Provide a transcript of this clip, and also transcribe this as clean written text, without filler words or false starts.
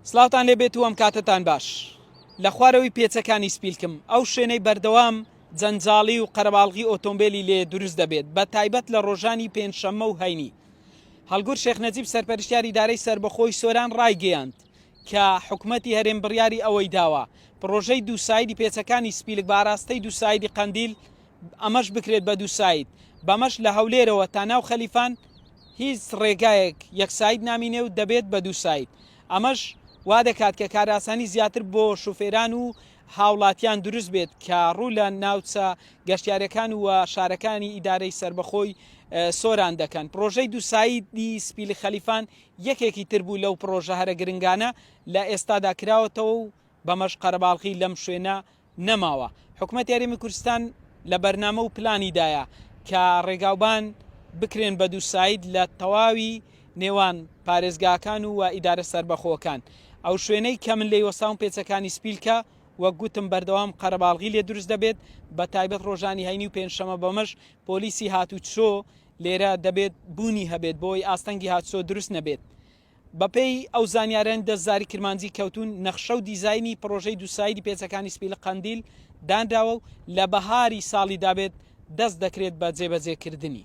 سڵاوتان لێ بێت و ئەم کاتەتان باش. لە خوارەوەی پێچەکانی سپیلکم، ئەو شوێنەی بەردەوام جەنجاڵی و قەرەباڵغی ئۆتۆمبێلی لێ دروست دەبێت، بە تایبەت لە ڕۆژانی پێنجشەممە و هەینی. هەڵگورد شێخ نەجیب سەرپەرشتیاری ئیدارەی سەربەخۆی سۆران ڕایگەیاند کە حکومەتی هەرێم بڕیاری ئەوەی داوە پڕۆژەی دووسایدی پێچەکانی سپیلک بە ئاراستەی دووسایدی قەندیل ئەمەش بکرێت بە دووساید بەمەش لە هەولێرەوە تا ناو خەلیفان هیچ ڕێگایەک یەک ساید نامینێ و دەبێت بە دووساید ئەمەش وا دەکات کە کارئاسانی زیاتر بۆ شوفێران و هاوڵاتیان دروست بێت کە ڕوو لە ناوچە گەشتیارەکان و شارەکانی ئیدارەی سەربەخۆی سۆران دەکەن. پڕۆژەی دووسایدی سپیلی خەلیفان یەکێکی تر بوو لەو پڕۆژە هەرە گرنگانە لە ئێستادا کراوەتەوە و بەمەش قەرەباڵغی لەم شوێنە نەماوە. حکومەتی هەرێمی کوردستان لە بەرنامە و پلانیدایە کە ڕێگاوبان بکرێن بە دووساید لە تەواوی نێوان پارێزگاکان و ئیدارە سەربەخۆکان. ئەو شوێنەی کە من لێی وەستاوم پێچەکانی سپیلکە، وەک گوتم بەردەوام قەرەباڵغی لێ دروست دەبێت، بە تایبەت ڕۆژانی هەینی و پێنجشەمە بەمەش پۆلیسی هاتوچۆ لێرە دەبێت بوونی هەبێت بۆی ئاستەنگی هاتوچۆ دروست نەبێت. بەپێی ئەو زانیارانەی دەست زاری کرمانجی کەوتوون، نەخشە و دیزاینی پڕۆژەی دووسایدی پێچەکانی سپیلک قەندیل دانراوە و لە بەهاری ساڵی دابێت دەست دەکرێت بە جێبەجێکردنی.